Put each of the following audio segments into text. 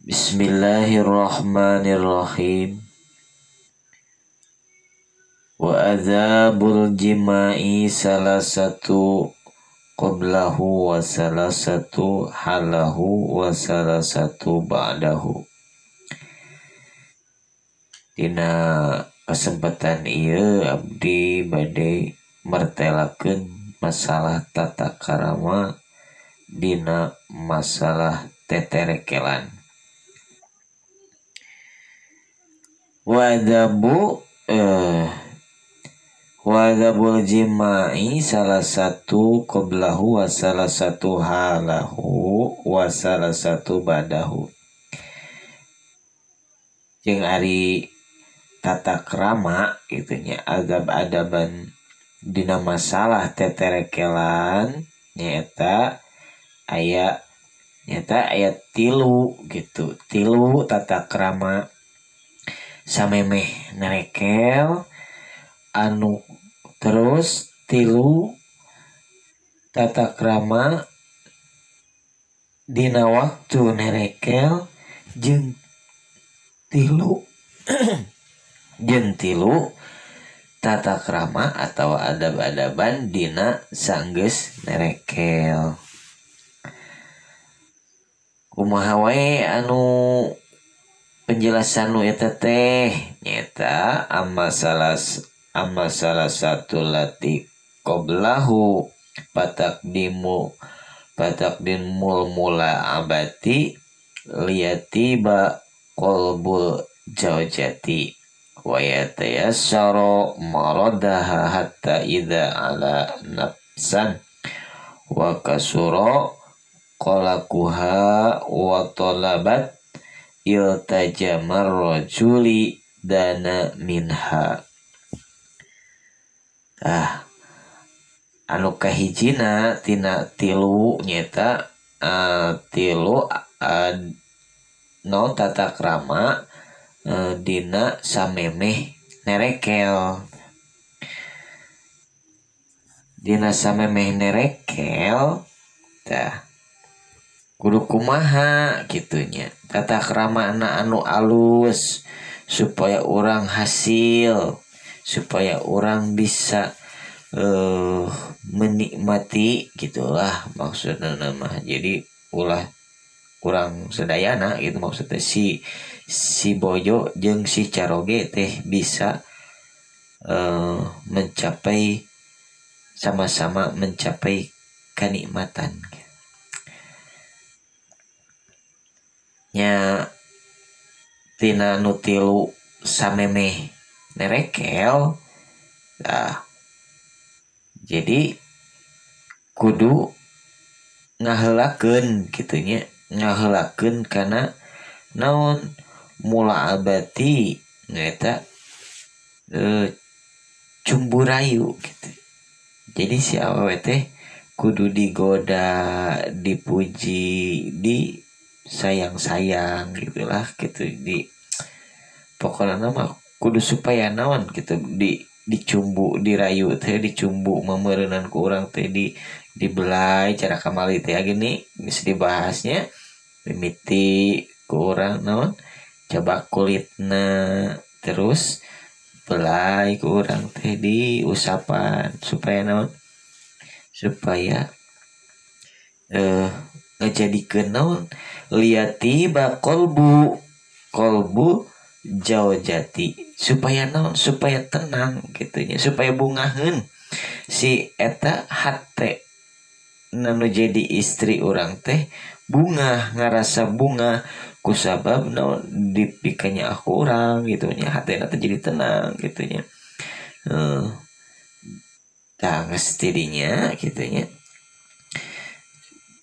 Bismillahirrahmanirrahim. Wa adzabul jima'i salasatu qablahu wa salasatu halahu wa salasatu ba'dahu. Dina kesempatan ieu abdi bade mertelakeun masalah tata krama dina masalah teterekelan. Wa adzabul jima'i salah satu qablahu wa salah satu halahu wa salah satu ba'dahu. Jeung ari tata krama kitu nya, adab-adaban dina masalah teterekelan nyaeta aya tilu gitu, tilu tata krama samemeh nerekel anu, terus tilu tata krama dina waktu nerekel, jeung tilu tata krama atau adab-adaban dina sanggeus nerekel. Kumaha wae anu penjelasan nu eta teh nyaeta amma salah satu lati qablahu patakdimul mula abati liyatiba qalbul jaujati wa yatayassara maradaha hatta idza ala nafsan wa kasura qalaquha wa talabat iltajamar rajuli dana minha. Anu kahijina tina tilu nyeta tilu non tata krama dina samemeh nerekel. Dina samemeh nerekel tah kudu kumaha gitunya tata krama anu alus supaya orang hasil, supaya orang bisa menikmati gitulah maksudna mah. Jadi ulah kurang sedayana gitu maksudnya, si bojo jeung si caroge teh bisa mencapai, sama-sama mencapai kenikmatan. Nya tina nu tilu samemeh nerekel, nah, jadi kudu ngaheulakeun kitu nya, ngaheulakeun kana naon mula abati nyaeta cumbu rayu gitu. Jadi si awewe teh kudu digoda, dipuji, di sayang-sayang gitulah gitu, di pokoknya mah kudu supaya naon gitu, di dicumbu, dirayu teh, dicumbu memereunan ku urang teh, di dibelai cara kamali teh gini geus dibahasnya mimiti ku urang naon coba kulitna, terus belai ku urang teh di usapan supaya naon, supaya ngajadikeun naon liati baqolbu kolbu jaujati, supaya naon, supaya tenang gitunya, supaya bungaheun si eta hate nanu jadi istri urang teh bungah, ngarasa bunga kusabab naon dipikanya aku urang gitunya, hatena teh jadi tenang gitunya. Tah geus tidinya gitunya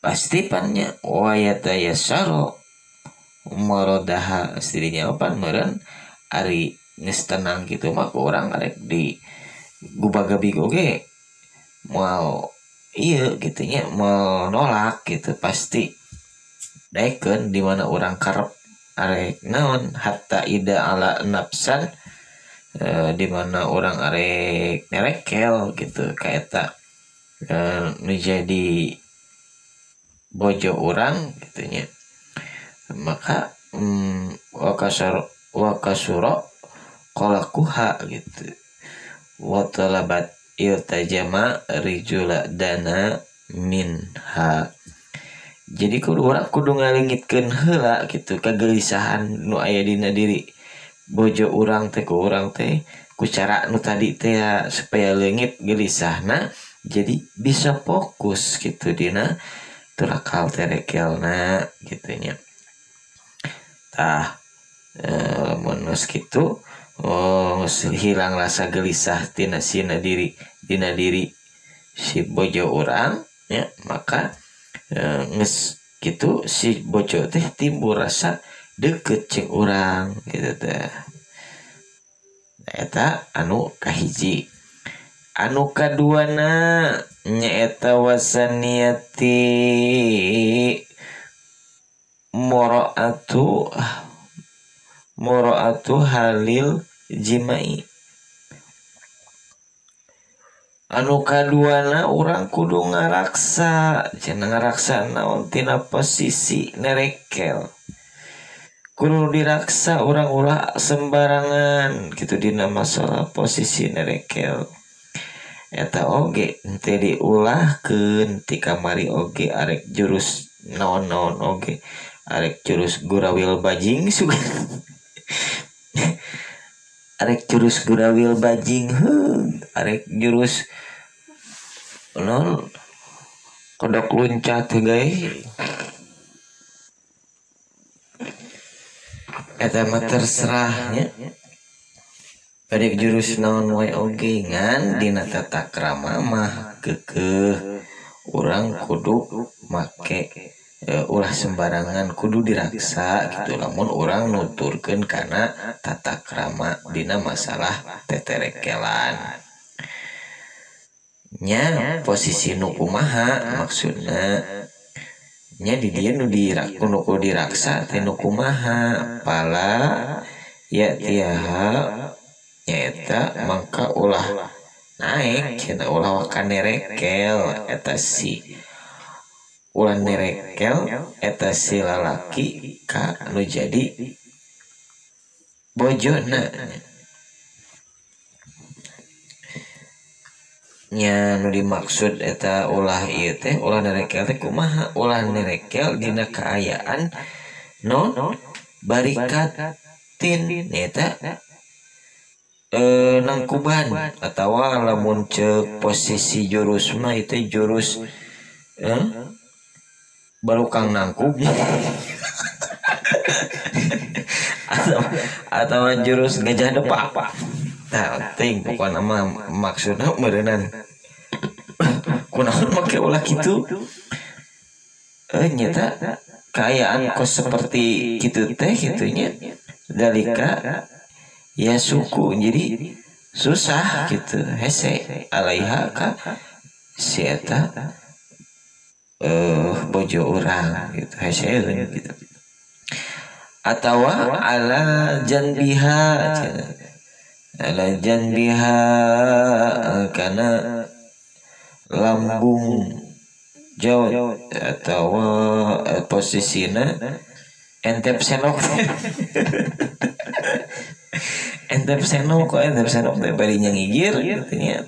pasti pannya wa yatayassaro marodaha istrinya pan meureun ari geus tenang kitu mah ku urang arek di gubagabig oge moal ieu kitu nya, moal nolak gitu, pasti daekeun di mana urang karep arek naon hatta ida ala nafsan, di mana urang arek nerekel gitu ka eta nu jadi bojo urang gitu nya, maka wa kasura qalaquha gitu wa talabat iltajama rijula dana minha. Jadi kudu urang kudu ngalengitkeun heula gitu kegelisahan nu aya dina diri bojo urang teh ku urang teh ku cara nu tadi teh supaya leungit gelisahna jadi bisa fokus gitu dina turakal terekelna gitu nya. Tah lamun geus kitu hilang rasa gelisah tina sina diri dina diri si bojo urang ya, maka geus kitu si bojo teh timbul rasa deket jeung urang gitu teh. Eta anu kahiji. Anu kaduana nyaeta wasaniati moro'atu halil jimai. Anu kaduana urang kudu ngaraksa, cenah ngaraksa naon tina posisi nerekel. Kudu diraksa urang ulah sembarangan gitu dina masalah posisi nerekel. Eta oge henteu diulahkeun ti kamari oge arek jurus naon-naon oge arek jurus gurawil bajing sugan. Arek jurus gurawil bajing heuh, arek jurus naon kodok luncat gae. Eta mah terserah nya. Bade jurus naon wae oge ngan dina tata krama mah keukeuh urang kudu make ulah sembarangan kudu diraksa gitu lamun urang nuturkeun kana tata krama dina masalah teterekelan. Nya posisi nu kumaha maksudna nya di dieu nu nu diraksa teh nu kumaha pala ya tiaha nyaeta mangka ulah naik cenah ulah waka nerekel eta si ulah nerekel eta si lalaki ka nu jadi bojona nya nu dimaksud eta ulah ieu teh ulah nerekel teh kumaha ulah nerekel dina kaayaan non barikatin eta nangkuban atawa lamun ceuk posisi jurus mah itu jurus balukang nangkub atau jurus gajah depak. Nah, ting pokokna mah maksudna meureunnan kunaon make ulah kitu nyata kaayaan kos seperti kitu teh kitunya dalika ya suku jadi susah gitu hese alaiha ka si eta bojo urang gitu heseun gitu atawa ala janbiha ala janbiha kana lambung jauh atawa posisina entep senok. Entep senok kok entep senok teh bari nyangigir gitu nya.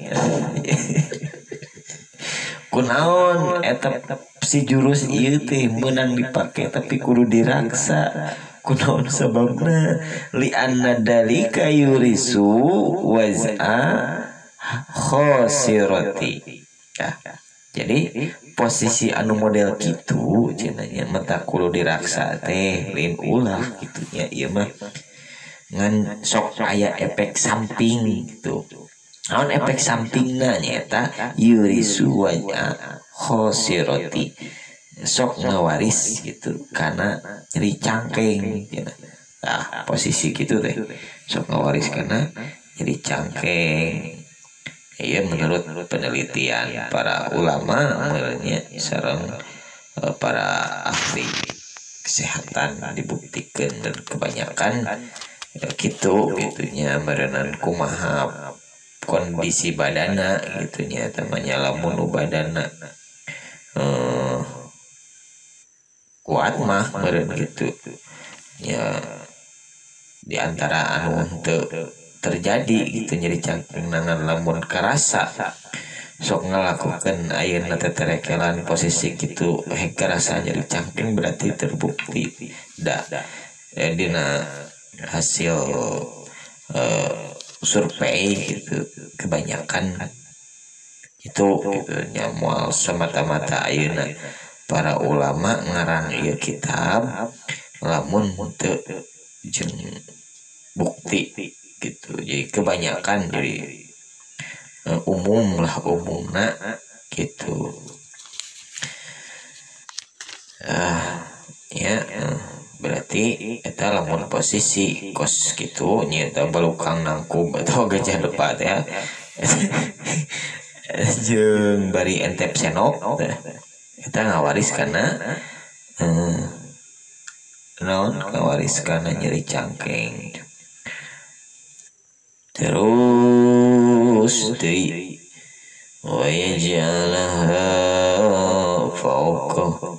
Kunaon eta si jurus ieu teh meunang dipake tapi kudu diraksa. Kunaon sababna li anna dalika yurisu waz'a khosirati. Nah, jadi posisi anu model kitu cenah nya mata kudu diraksa teh lain ulah kitu nya ieu mah ngan sok aya efek samping gitu. Naon efek sampingna nyaeta yurisu waj'a khosirati. Sok ngawaris gitu karena nyeri cangkeng gitu. Nah, posisi gitu teh sok ngawaris karena nyeri cangkeng. Iya menurut penelitian para ulama menurutnya sareng para ahli kesehatan dibuktikan dan kebanyakan gitu gitunya merenan kumaha kondisi badana gitunya tamanya lamun badana kuat mah meren gitu Ya di antara anu teu terjadi gitu nyeri cangkeng nangan lamun karasa sok ngalakukeun ayeuna teterekelan posisi kitu hek karasa nyeri cangkeng berarti terbukti da dina hasil survei gitu kebanyakan itu gitu nya moal semata-mata ayeuna para ulama ngarang ieu kitab lamun teu jeung bukti gitu. Jadi kebanyakan jadi umum lah umumna gitu. Ya berarti eta lamun posisi kos gitu nyaeta balukang nangkub atau gajah lepat ya. Jeung bari entep senok eta ngawaris kana naon ngawaris kana nyeri cangkeng. Terus deui wa yaj'alaha fawqa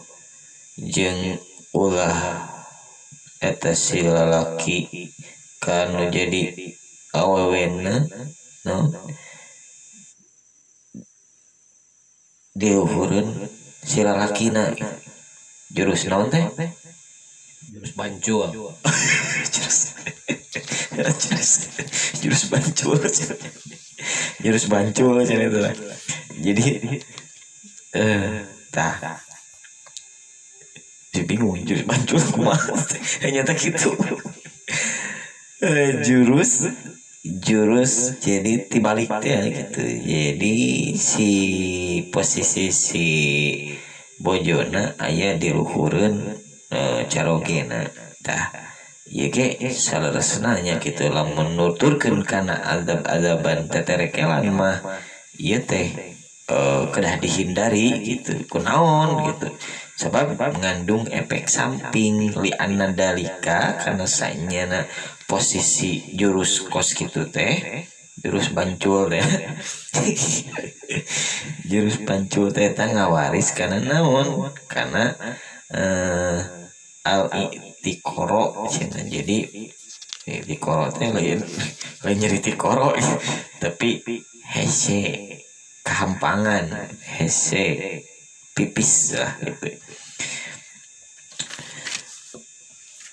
jeung ulah eta si lalaki kanu jadi awewena no diluhureun si lalakina jurus naon teh jurus bancul. Jurus bancul. Jurus bancul cenah itu lah. Jadi tah bingung jurus bancul kumaha nyata kitu. Jurus jadi tibalik teh gitu. Jadi si posisi si bojona aya di luhureun carogena tah ieu ge saleresna nya kitu lamun nuturkeun kana azab-azaban teterekelan mah ieu teh kedah dihindari gitu kunaon gitu sebab mengandung efek samping li anna dalika karena sanyana posisi jurus kos kitu teh jurus bancul teh jurus bancul teh eta ngawaris kana naon kana al i'tikoro cenah. Jadi i'tikoro teh lain nyeri tikoro tapi hese kahampangan hese pipis lah gitu.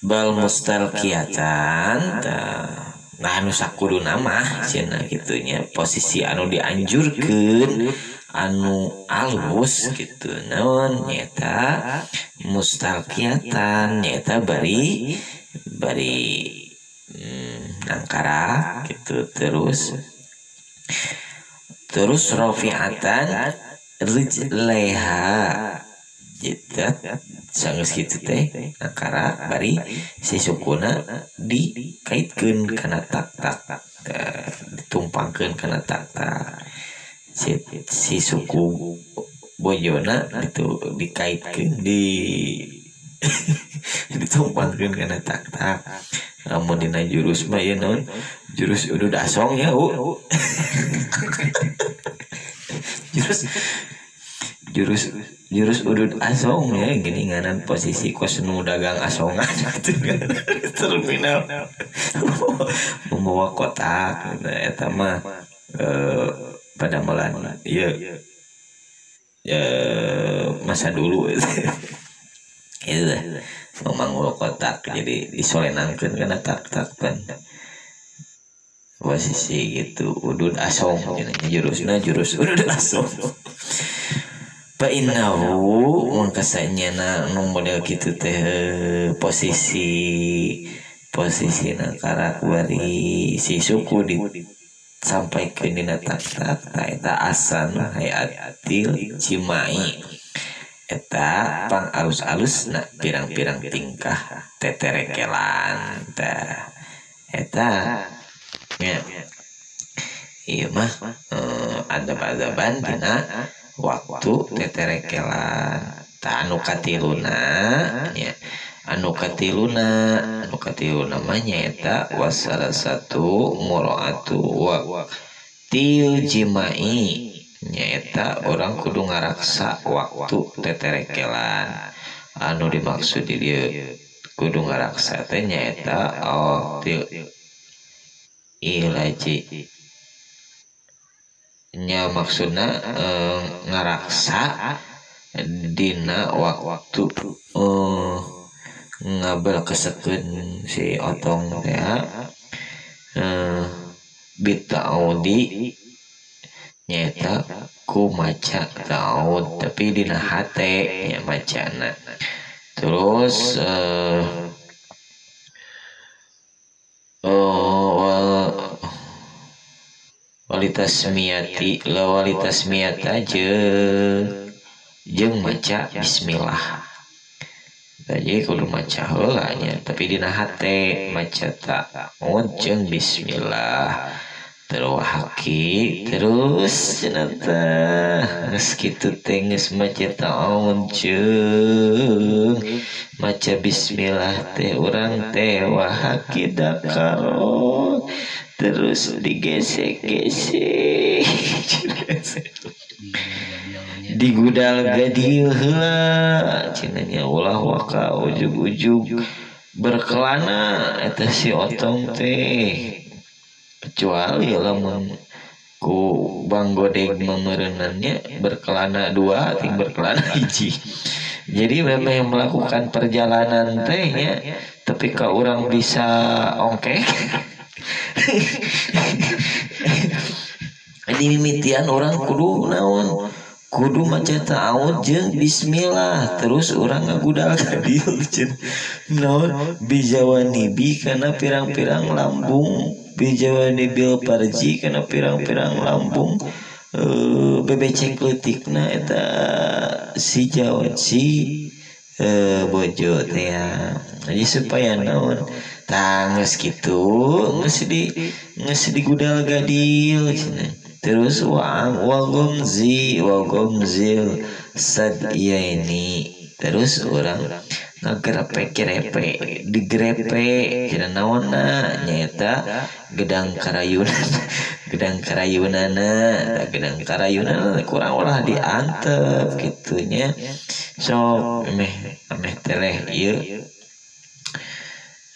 Bal mustalqiyatan nah anu sakuduna mah cenah kitu nya posisi anu dianjurkeun anu alus gitu naon nyaeta mustalqiyatan nyaeta bari nangkara gitu terus rofi'atan rijlaiha jidat sanggeus kitu teh nangkara bari si sukuna dikaitkeun kana tak-tak ditumpangkeun kana tak-tak si suku bojona itu dikaitkeun di ditumpangkeun kana tak-tak. Lamun dina jurus mah ieu naon jurus udud asong ya u. Jurus udud asong ya gini nganan posisi kos nu dagang asongan gitu terminal membawa kotak gitu eta mah pada melan iya ya masa dulu itu memanggul kotak jadi disolenangkeun kana tak-tak kan posisi gitu udud asong jurusna jurus udud asong. Fa innahu mun kasanyana nu model kitu teh posisi nangkarak bari si suku di sampai ke dina tak-tak eta asan hayatil cimai eta pang alus-alus na pirang-pirang tingkah teterekelan tah eta nya ieu mah adab-adaban dina waktu teterekelan tah anu katiluna nya anu katiluna mah nyaeta wasala satu muraatu waqtil jimai nyaeta orang kudu ngaraksa waktu teterekelan anu dimaksud di dieu Kudu ngaraksa teh nyaeta awaktil ilaji nya maksudna ngaraksa dina waktu ngabel kesekeun si otong teh bita'udi nyaeta ku maca ta'ud tapi dina hate nya macana. Terus walitas miati lawalitas miata jeung maca bismillah. Jadi kudu maca heula nya tapi dina hate maca ta'ud jeung bismillah. Terus haki terus cenah teh geus kitu teh geus maca ta'ud jeung maca bismillah teh urang teh wahaki dakaro terus digesek-gesek digudal gadil heula cenah nya ulah waka ujug-ujug berkelana eta si otong teh. Kecuali lamun ku Bang Godeg memerenannya berkelana dua ting berkelana hiji. Jadi memang yang melakukan perjalanan teh nya tapi ka urang bisa ongkek. Di mimitian orang kudu naon? Kudu maca ta'awud jeung bismillah terus urang ngagudal kadil jeung naon bijawanibi kana pirang-pirang lambung bijawanibil parji kana pirang-pirang lambung bebecek leutikna eta si jawat si bojo teh ya. Jadi supaya naon tah geus kitu geus digudal gadil cenah. Terus wa gomzi wa gomzil sad ini terus orang ngagerepe-gerepe digrepe cenah naonna nyaeta gedang karayunan gedang karayunana gedang karayunana kurang ulah diantep kitunya sok ameh ameh tereh ieu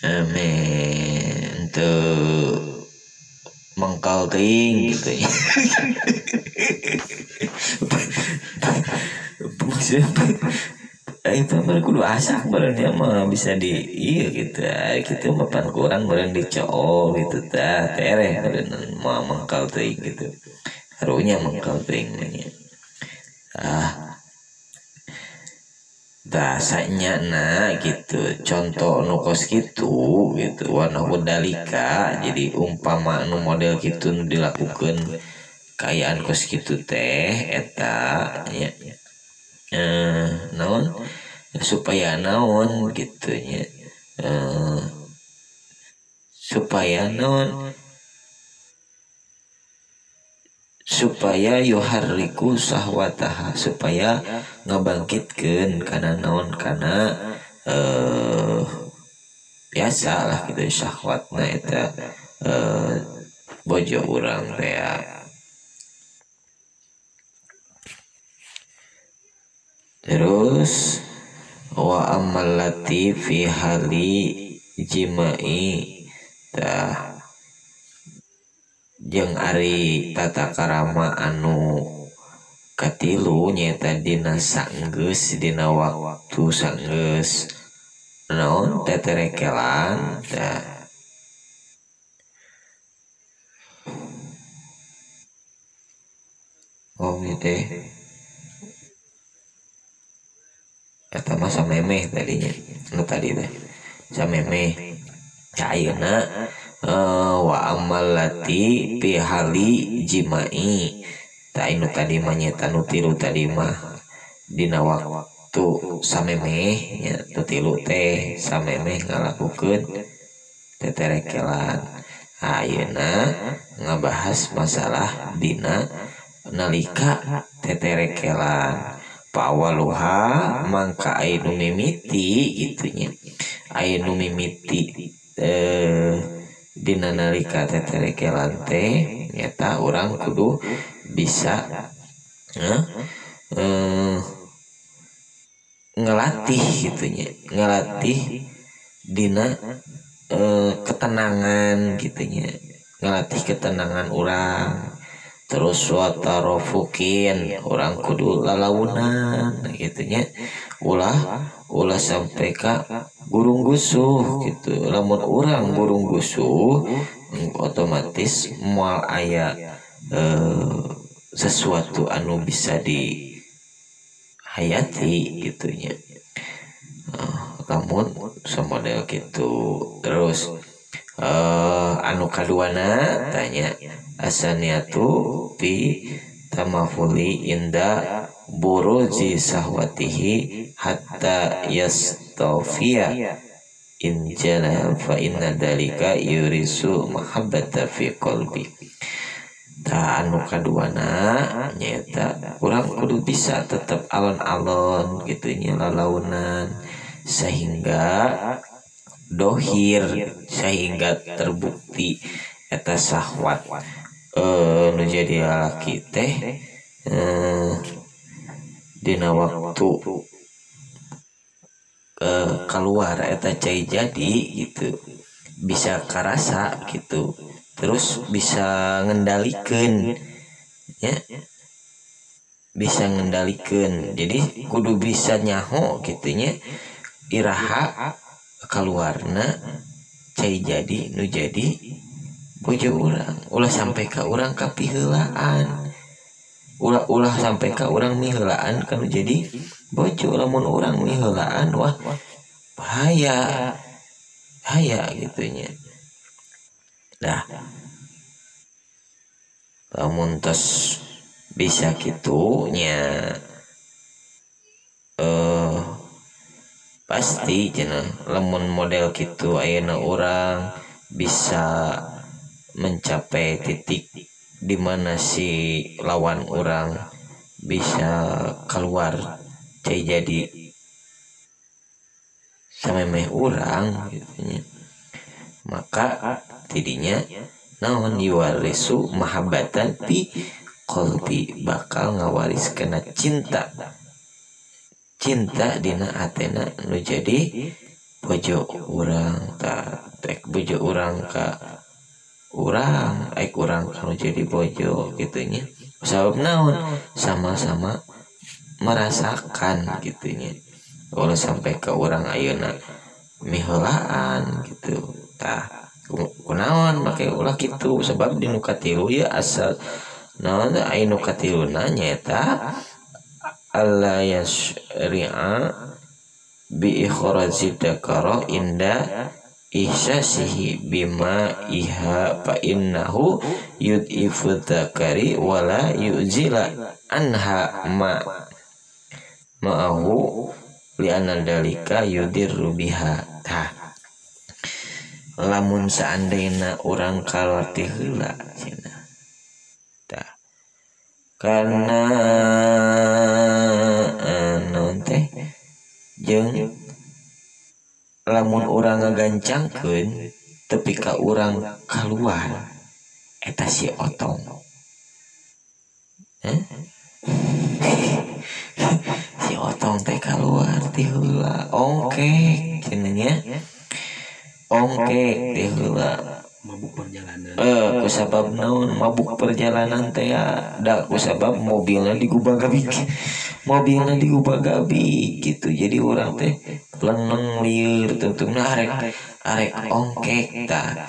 ameh henteu mengkal teuing gitu. Maksudnya itu kudu asak meureun nya mah bisa di ieu gitu. Kitu mah pan kurang meureun dicool gitu tah tereh meureun mah mengkal teuing gitu. Harunya mengkal teuing nya. Ah. Dasanya na gitu contoh nu kos kitu gitu warna dalika jadi umpama nu model kitu nu dilakukeun kaayaan kos kitu teh eta nya naon supaya naon gitu nya supaya naon supaya yuharriku sahwataha supaya ngabangkitkeun kana naon kana biasa lah gitu syahwatna eta bojo urang teh. Terus wa amallati fi hali jima'i tah jeung ari tata karama anu katilu nyaeta dina sanggeus dina waktu sanggeus naon teterekelan tah oh ieu teh eta mah samemeh tadinya nu tadi teh samemeh ayeuna wa amallati fi hali jima'i ta anu tadi mah nyaeta nu tilu tadi mah dina waktu samemeh nya nu tilu teh samemeh ngalakukeun teterekelan. Ayeuna ngabahas masalah dina nalika teterekelan pawaluha mangka anu mimiti gitu nya anu mimiti dina nalika teterekelan teh nyata urang kudu bisa ngelatih gitu nya ngelatih dina ketenangan gitunya, ngalatih ketenangan urang. Terus watarofukin urang kudu lalaunan gitunya, ulah sampai ka gurung gusuh gitu. Lamun urang gurung gusuh otomatis moal aya sesuatu anu bisa dihayati gitunya. Lamun samodel gitu. Terus anu kaduana tanya asaniatu bi tamahuli inda buruji sahwatihi hatta yastawfiya injala fa inna dalika yurisu mahabbata fi qalbi. Ta anu kaduana nyaeta urang kudu bisa tetep alon-alon gitu nya, lalaunan sehingga dohir, sehingga terbukti eta sahwat nu jadi lalaki teh dina waktu keluar eta cai jadi gitu, bisa karasa gitu, terus bisa ngendalikeun ya, bisa ngendalikeun. Jadi kudu bisa nyaho gitu nya iraha kaluarna cai jadi nu jadi bojo urang. Ulah sampai ka urang kapiheulaan, ulah sampai ka urang miheulaan kanu jadi bojo. Lamun urang miheulaan wah bahaya, bahaya gitunya. Nah, lamun tos bisa kitu nya pasti cenah lamun model kitu ayeuna urang bisa mencapai titik di mana si lawan orang bisa keluar cai jadi samemeh urang gitu nya. Maka tidinya naon yuwarisu mahabbatan fi qalbi, bakal ngawariskeun cinta, cinta dina atena nu jadi bojo urang. Ta tek bojo urang ka urang, aik urang kanu jadi bojo gitunya. Sabab naon sama-sama merasakan gitunya. Kalau sampai ke urang ayeuna miheulaan gitu. Tah kunaon make ulah kitu, sebab di nu katilu ya asal naon teh aya nu katiluna nyaeta alla yasri'a bi ikhraji dakara inda ihsasihi bima iha fa innahu yud'ifu dzakari wala yuzila anha ma ma'ahu li'anna dalika yudirru biha. Tah lamun seandainya urang kaluar ti heula cenah tah karena naon teh jeung lamun urang ngagancangkeun tepi ka urang kaluar eta si otong. Si otong teh kaluar ti heula ongkek cenah nya, ongkek ti heula mabuk perjalanan. Kusabab naon mabuk perjalanan teh ya, da kusabab mobilna digubag-gabig, mobilna digubag-gabig gitu. Jadi urang teh leneng lieur tungtungna arek ongkek tah.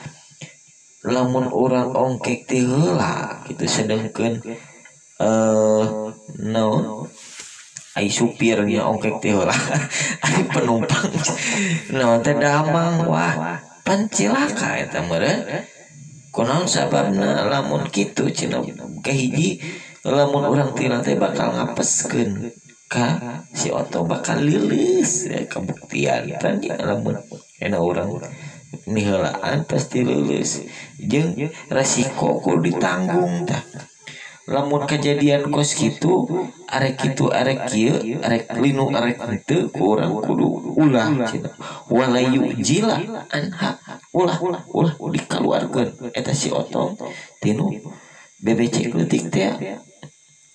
Lamun urang ongkek ti heula gitu, sedengkeun naon ai supirnya ongkek ti heula ai penumpang naon teh damang, wah pan cilaka eta meureun. Kunaon sababna lamun kitu cenah kahiji lamun urang tila teh bakal ngapeskeun ka si oto, bakal leuleus ya, kabuktian pan lamun ena urang miheulaan pasti leuleus jeung resiko kudu ditanggung tah. Lamun kejadian kos kitu arek kitu arek kieu arek linu arek henteu ku urang kudu ulah cenah wala yujila anha, ulah ulah dikaluarkeun eta si otong tinu BBC leutik teh.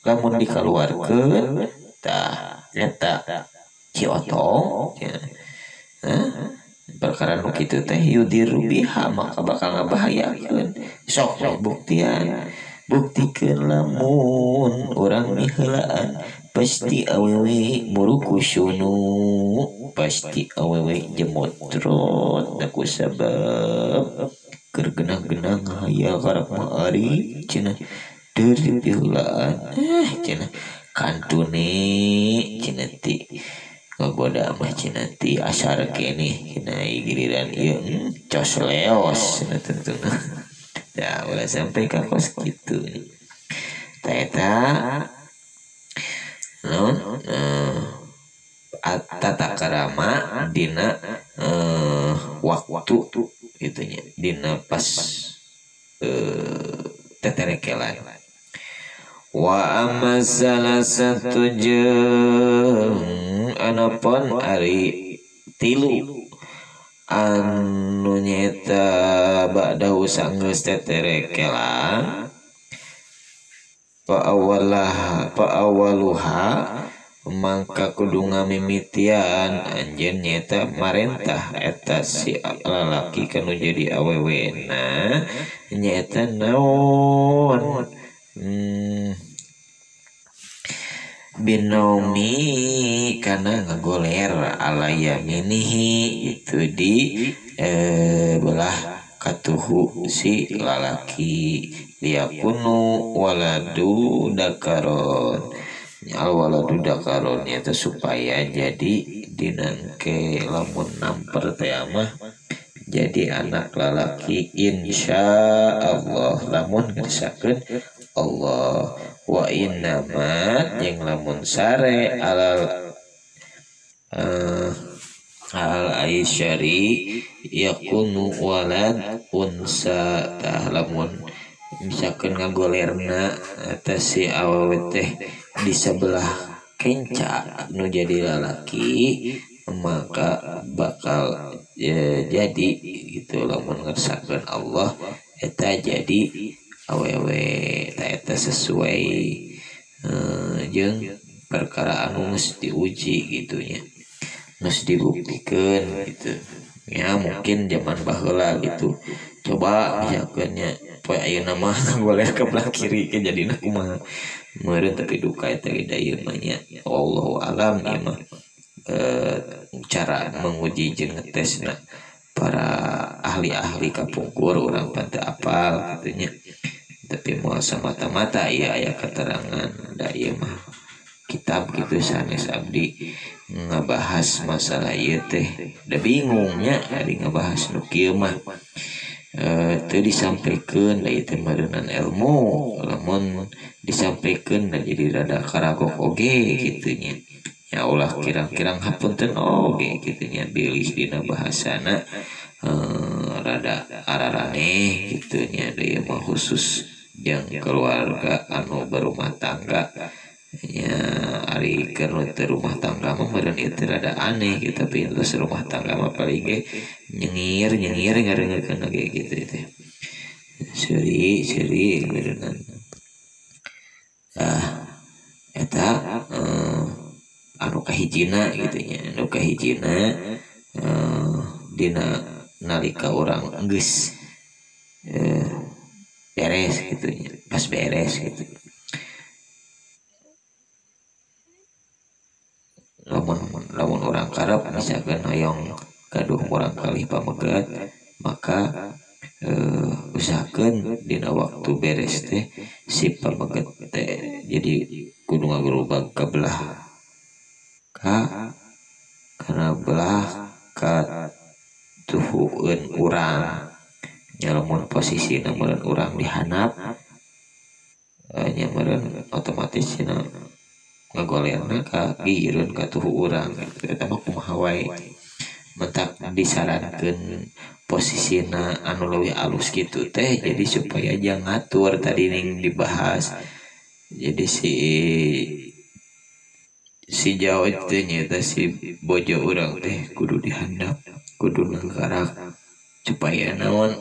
Lamun dikaluarkeun tah eta si otong cenah Perkara nu kitu teh yudiru biha maka bakal ngabahayakeun. Sok we buktian. Buktikeun lamun urang miheulaan pasti awewe murukusunu, pasti awewe jemotrot da ku sabab keur genah-genah ngahayal karep mah ari cenah teu dipiheulaan cenah kantune cenah ti ngagoda mah cenah ti asar keneh cenah giliran ieu cos leos cenah tentuna. Ya ulah sampai ka kos kitu. Ta eta naon tata karama dina waktu gitu nya dina pas teterekelan. Wa amma salasatu jeung anapun ari tilu anu nyaeta ba'dahu sanggeus teterekelan pa awaluha mangka kudu ngamimitian anjeun nyaeta marentah eta si lalaki kanu jadi awewena nyaeta naon binomi karena ngagoler ala yaminihi itu di belah katuhu si lalaki liyakunu waladu dakaron al waladu dakaron itu supaya jadi dinangke lamun namper teh mah jadi anak lalaki insya Allah lamun ngersakeun Allah. Wa innama jeung lamun sare alal al aisyari yakunu walad unsa tah lamun misalkan ngagolerna eta si awewe teh di sebelah kenca nu jadi lalaki maka bakal jadi gitu lamun ngersakeun Allah eta jadi awewe ta eta sesuai jeung perkara anu geus diuji gitu nya geus dibuktikeun gitu ya. Mungkin zaman baheula gitu coba misalkan nya poe ayeuna mah goler ke belah kiri ke jadina kumaha meureun tapi duka eta ge da ieu mah nya wallahu alam ieu mah cara menguji jeung ngetesna para ahli-ahli kapungkur urang pan teu apal kitu nya. Tapi moal samata-mata ieu aya keterangan da ieu mah kitab gitu sanes abdi ngabahas masalah ieu teh da bingungnya ari ngabahas nu kieu mah teu disampikeun da ieu teh meureunan ilmu lamun disampikeun da jadi rada karagok oge kitu nya. Ya ulah kirang-kirang hapunten oge kitu nya bilih dina bahasana rada araraneh kitu nya da ieu mah khusus jeung keluarga anu berumah tangga nya. Ari keur teu rumah tangga mah meureun ieu teh rada aneh gitu tapi geus rumah tangga mah paling ge nyengir-nyengir ngareungekeun ge kitu teh seuri-seuri meureunnan. Eta anu kahijina gitu nya anu kahijina dina nalika urang geus beres gitu nya pas beres gitu lamun urang karep misalkan hoyong gaduh murang kalih pamegat maka usahakeun dina waktu beres teh si pamegat teh jadi kudu ngagerubag ka belah ka kana belah ka tuhueun urang nya lamun posisina meureun urang dihandap nya meureun otomatis cenah ngagolerna ka gigireun ka tuhu urang gitu. Eta mah kumaha wae mentak disarankeun posisina anu leuwih alus kitu teh jadi supaya jangan ngatur tadi ning dibahas. Jadi si jauh teh nyaeta si bojo urang teh kudu dihandap kudu nangkarak supaya naon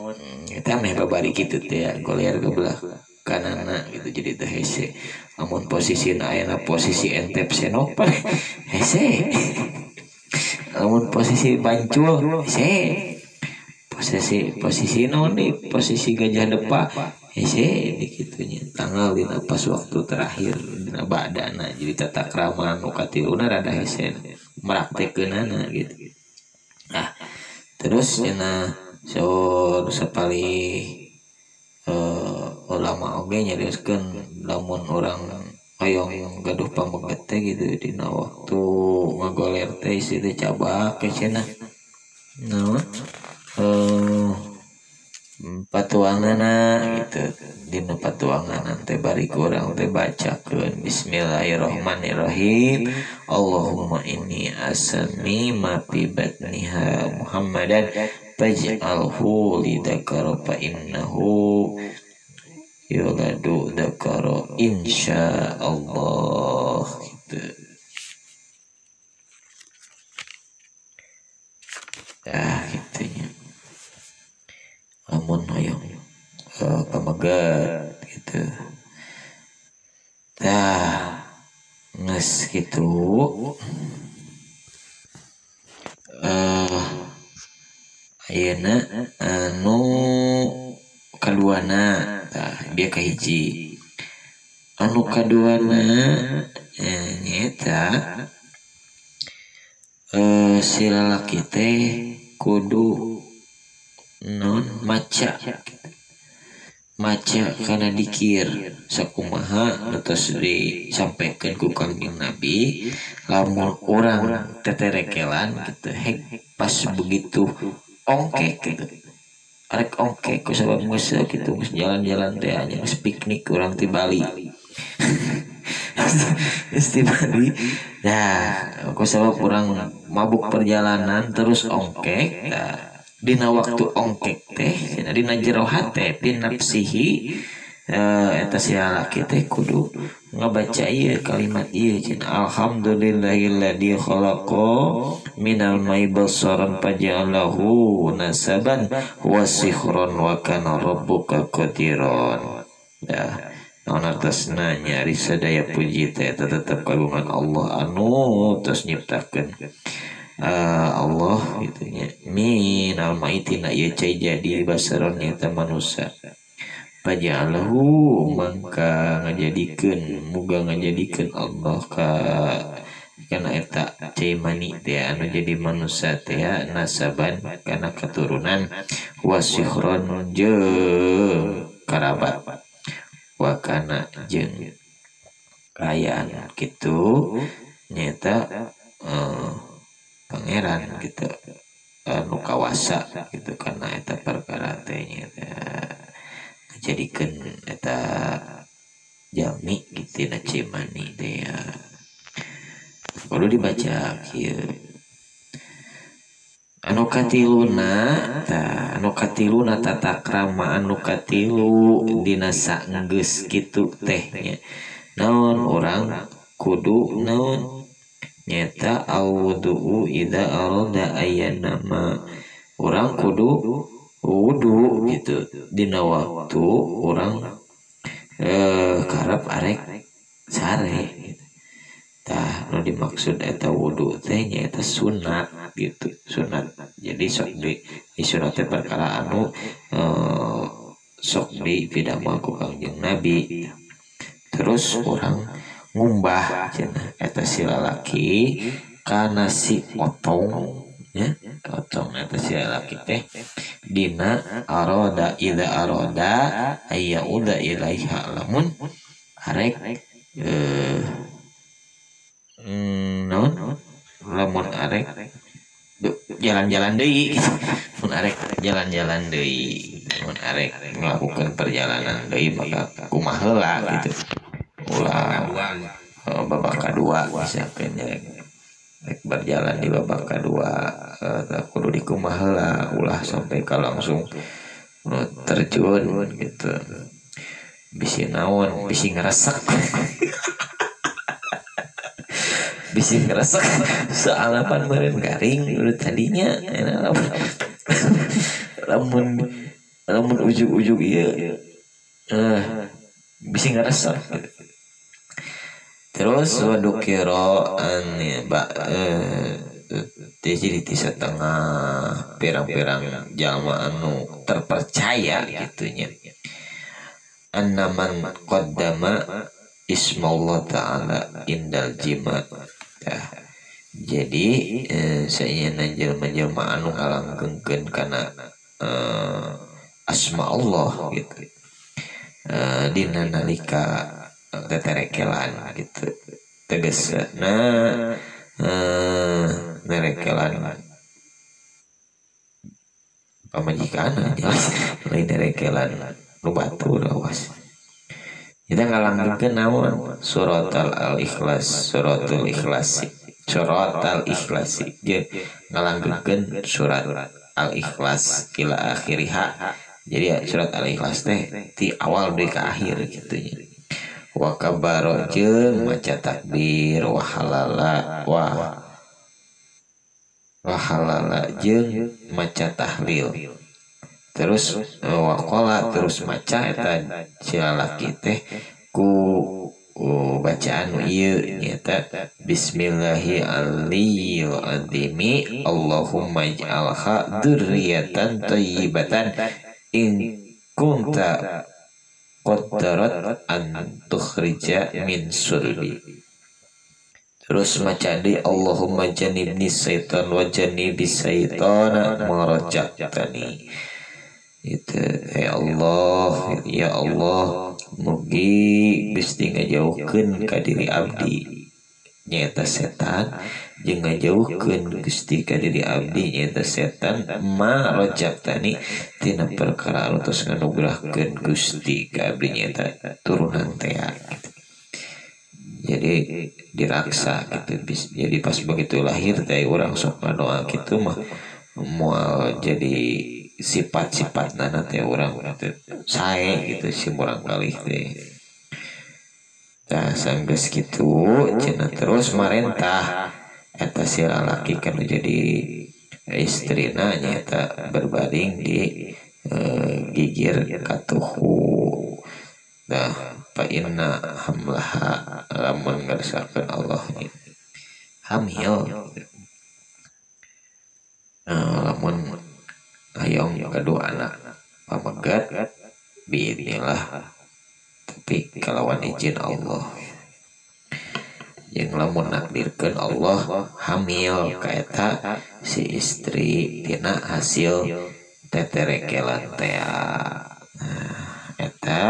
eta meh babari kitu teh goler ke belah kanana gitu jadi teh hese. Lamun posisina ayana posisi entep senok hese. Lamun posisi bancul hese. Posisi naon deui, posisi gajah depa hese di kitu nya. Tanggal dina pas waktu terakhir dina badana. Jadi tata krama nu katiluna rada hese meraktekeunana gitu. Nah, terus cenah saur sapalih ulama oge nyarioskeun lamun urang hoyong gaduh pameget teh gitu dina waktu ngagoler teh isi teh cabak cenah. Naon? Patuanganna gitu. Dina patuanganna teh bari urang teh bacakeun bismillahirrahmanirrahim. Allahumma inni asmi ma fi batniha Muhammadan faj'alhu lidakara fa innahu yuladu dakara insyaallah gitu. Tah kitu nya. Lamun hoyong pameget gitu. Tah geus kitu. Ayeuna anu kaduana tah bieu kahiji. Anu kaduana nyaeta si lalaki teh kudu non maca kana dikir sakumaha atos disampaikan ku Kangjeng Nabi lamun urang teterekelan gitu hek pas begitu ongkek gitu arek ongkek ku sabab geus kitu geus jalan-jalan teh nya geus piknik urang ti Bali. Geus ti Bali. Nah, ku sabab urang mabuk perjalanan terus ongkek. Nah, dina waktu ongkek teh dina jero hate pinapsihi eta si lalaki teh kudu ngabaca ieu kalimat ieu cenah alhamdulillahilladzi khalaqa minal ma'i basaran faja'alahu nasaban wa sihran wa kana rabbuka qadiran. Dah naon artosna nyari sadaya puji teh eta tetep kagungan Allah anu tos nyiptakeun Allah gitu nya minal ma'i tina ieu cai jadi basaran nyata manusia faja'alahu mangka ngajadikeun muga ngajadikeun Allah ka kana eta cai mani teh anu jadi manusia teh nasaban kana keturunan wasihron jeung karabat wa kana jeung kaayaan kitu nyata pangeran gitu anu kawasa gitu karena eta perkara teh nyata ngajadikeun eta jalmi gitu na cimani teh ya. Kudu dibaca kieu. Anu katiluna tah anu katiluna tata krama anu katilu dina saenggeus kitu teh nya. Naon urang kudu naon nyata al-wudu'u idza arada ayyanama. Urang kudu wudu gitu dina waktu urang karep arek sare gitu. Tah nu dimaksud eta wudu teh nyaeta sunat gitu, sunat. Jadi sok di sunat teh perkara anu sok di pidamel ku Kangjeng Nabi. Terus urang ngumbah cenah eta si lalaki kana si otong nya, otong eta si lalaki teh dina arada idza arada ayyauda ilaiha lamun arek naon lamun arek jalan-jalan deui mun arek jalan-jalan deui mun arek melakukan perjalanan deui maka kumaha heula gitu ulah babak kadua misalkan rek berjalan di babak kadua kudu dikumaha heula ulah sampai ka langsung terjun gitu bisi naon bisi ngeresek bisi ngeresek soalnya pan meureun garing udah tadinya lamun lamun ujug-ujug ieu bisi ngeresek gitu. Terus wadukira an Jadi ti satengah pirang-pirang jalma anu terpercaya gitu nya. Annaman qaddama ismallah ta'ala indal jima. Tah, jadi saenyana jelema-jelema anu ngalanggengkeun kana asma Allah gitu. Dina nalika teterekelan gitu. Tegasna nerekelan pamajikan jelas lain nerekelan nu batur awas. Kita ngalanggengkeun naon surat al-ikhlas, suratul ikhlas, surat al-ikhlas jeung ngalanggengkeun surat al-ikhlas ila akhiriha. Jadi ya, surat al-ikhlas teh ti awal deui ka akhir kitu nya. Wa kabaro jeung maca takbir wa halala wa halala jeung maca tahlil. Terus waqala terus maca eta si lalaki teh ku bacaan ieu nyaeta bismillahi aliyil azimi Allahumma ij'alha dzurriyyatan thayyibatan in kunta qaddarat an tukhrija min sulbi. Terus maca deui Allahumma jannibni syaitan wa jannibis syaitana ma razaqtani. Itu ya Allah, ya Allah, mugi Gusti ngajauhkeun ka diri abdi nyaeta setan jeung ngajauhkeun Gusti ka diri abdi nyaeta setan ma razaqtani tina perkara anu tos nganugrahkeun Gusti ka abdi nyaeta turunan teh gitu. Jadi diraksa gitu. Jadi pas begitu lahir teh urang sok ngadoa kitu mah moal jadi sifat-sifat nana teh urang teh sae gitu si murang kalih teh. Tah sanggeus kitu cenah terus marentah eta si lalaki kan jadi istrina nyaeta berbaring di gigir katuhu. Tah fa inna hamlaha lamun ngarsakeun Allah hamil lamun hayong kedua anak pamegat biidznillah tapi kalawan izin Allah jeung lamun nakdirkeun Allah hamil ka eta si istri tina hasil teterekelan teh. Nah eta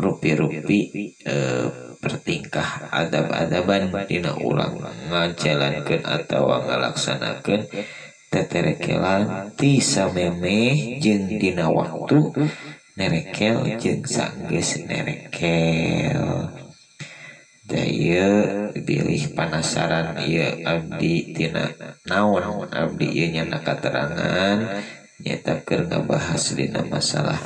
rupi-rupi pertingkah adab-adaban dina urang ngajalankeun atawa ngalaksanakeun teterekelan ti samemeh jeung dina waktu nerekel jeung sanggeus nerekel. Da ieu bilih panasaran ieu abdi tina naon abdi ieu nyana katerangan nyaeta keur ngabahas dina masalah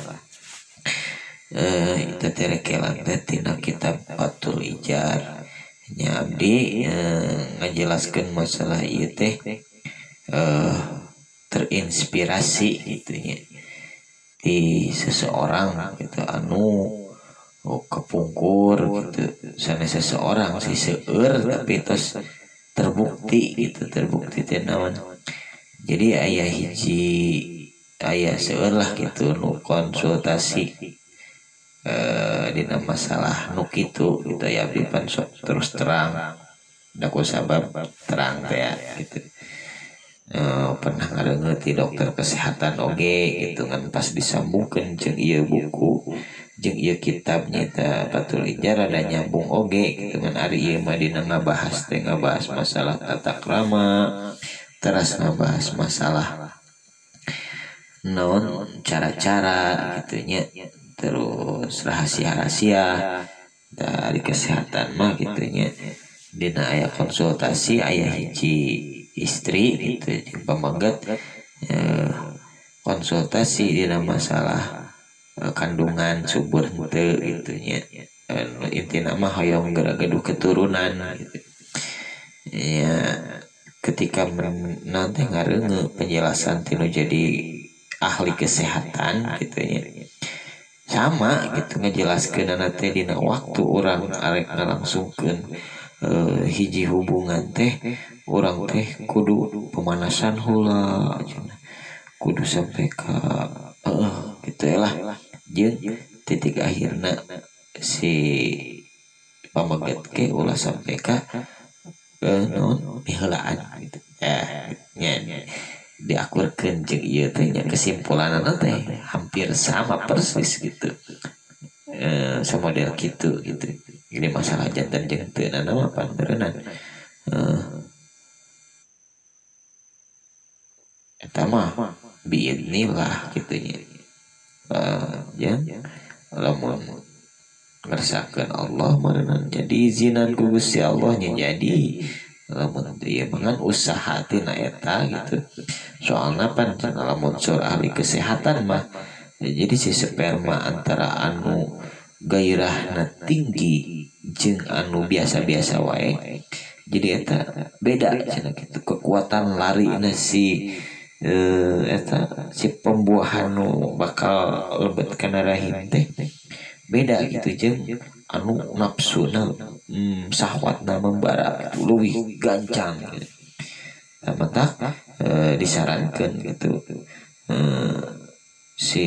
teterekelan teh tina kitab Fathul Ijar. Nya abdi ngajelaskeun masalah ieu teh terinspirasi gitu nya di seseorang gitu anu kepungkur gitu sanes seseorang si seueur tapi terus terbukti gitu, terbukti teh naon. Jadi aya hiji aya seueur lah gitu nu konsultasi dina masalah nu kitu gitu ya abdi pan sok terus terang da ku sabab terang teh gitu. Pernah ngadeungeun ti dokter kesehatan oge gitu kan pas disambungkeun jeung ieu buku jeung ieu kitab nyaeta Fathul Ijar ada nyambung oge gitu kan ari ieu mah dina ngabahas teh ngabahas masalah tata krama teras ngabahas masalah naon cara-cara gitu nya terus rahasia-rahasia dari kesehatan mah gitu nya dina aya konsultasi aya hiji istri gitu jeung pamegat konsultasi dina masalah kandungan subur henteu gitu nya intina mah hoyong geura gaduh keturunan gitu ya. Ketika nanti ngareungeun penjelasan tinu jadi ahli kesehatan gitu nya sama gitu ngajelaskeun teh dina waktu urang arek ngalangsungkeun hiji hubungan teh urang teh kudu pemanasan heula cenah kudu sampai ka gitu lah jeung titik akhirna si pameget ke ulah sampai ka naon miheulaan gitu nya diakurkeun jeung ieu teh nya kesimpulanna teh hampir sama persis gitu sama model gitu gitu. Ini masalah jantan jeung teu mah paneureunnan eta mah biidnillah kitu nya ya lamun ngersakeun Allah meureunnan jadi izinan ku Gusti Allah nya jadi lamun ieu mah usaha tina eta gitu. Soalna pan lamun sur ahli kesehatan mah ya, jadi si sperma antara anu gairahna tinggi jeung anu biasa-biasa wae jadi eta beda cenah kitu kekuatan larina si eta si pembuahan nu bakal lebet kana rahim teh beda gitu jeung anu nafsuna sahwatna membara gitu leuwih gancang gitu. Nah, matak disarankeun gitu si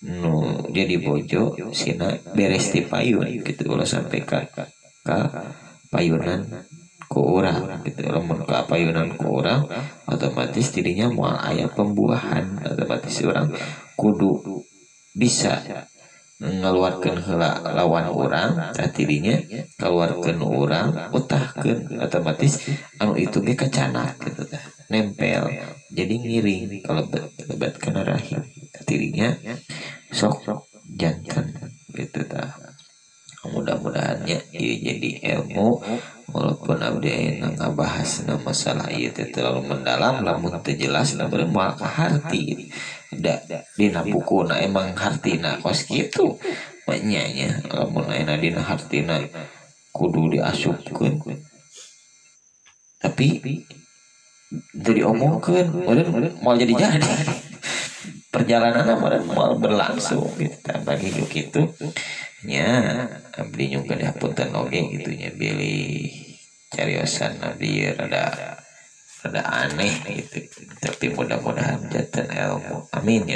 nu jadi bojo sina beres ti payun gitu ulah sampai ka payunan ku urang gitu. Lamun ka payunan ku urang otomatis dirinya moal aya pembuahan, otomatis urang kudu bisa ngeluarkeun heula lawan urang tah dirinya keluarkeun urang utahkeun otomatis anu itu ge kacanak gitu tah nempel jadi ngiring kalebet kana rahim dirinya sok jantan gitu tah. Mudah-mudahan nya ieu jadi ilmu walaupun abdi ayeuna ngabahasna masalah ieu teh terlalu mendalam lamun teu jelas lamun moal kaharti da dina bukuna emang hartina kos kitu nya nya lamun ayeuna dina hartina kudu diasupkeun tapi teu diomongkeun meureun moal jadi perjalanan meureun moal berlangsung gitu tah. Bagi kitu nya abdi nyungkeun dihapunten oge gitu nya bilih cariosan abdi rada aneh gitu tapi mudah-mudahan janten ilmu amin ya.